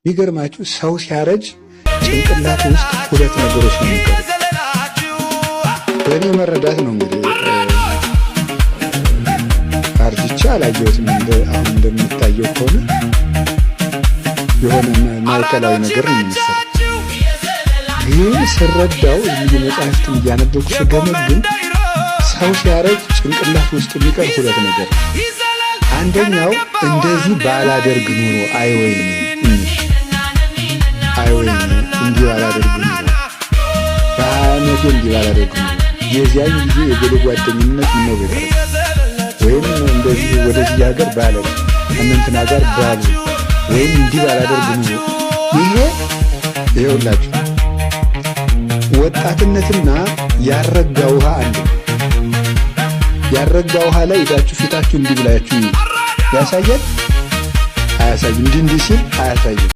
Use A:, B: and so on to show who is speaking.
A: የሚገርማችሁ ሰው ሲያረጅ ጭንቅላት ውስጥ ሁለት ነገሮች ነው የሚቀሩት። በእኔ መረዳት ነው እንግዲህ፣ አርጅቼ አላየሁትም። አሁን እንደሚታየው ከሆነ የሆነ ማዕከላዊ ነገር ነው የሚመስለው። ግን ስረዳው እንግዲህ መጽሐፍትን እያነበብኩ ስገመግም ሰው ሲያረጅ ጭንቅላት ውስጥ የሚቀር ሁለት ነገር ነው። አንደኛው እንደዚህ ባላደርግ ኑሮ አይወይኔ፣ አይወይኔ፣ እንዲህ ባላደርግ ኑሮ፣ በ20 ዓመቴ እንዲህ ባላደርግ ኑሮ፣ የዚያን ጊዜ የገሌ ጓደኝነት ምነው ቢቀር፣ ወይም እንደዚህ ወደዚህ ሀገር ባለ እነንትና ጋር ባሉ፣ ወይም እንዲህ ባላደርግ ኑሮ። ይሄ ይኸውላችሁ ወጣትነትና ያረጋ ውሃ አንድ ነው። ያረጋ ውሃ ላይ ሄዳችሁ ፊታችሁ እንዲህ ብላችሁ ያሳያል? አያሳይም። እንዲህ እንዲህ ሲል አያሳይም።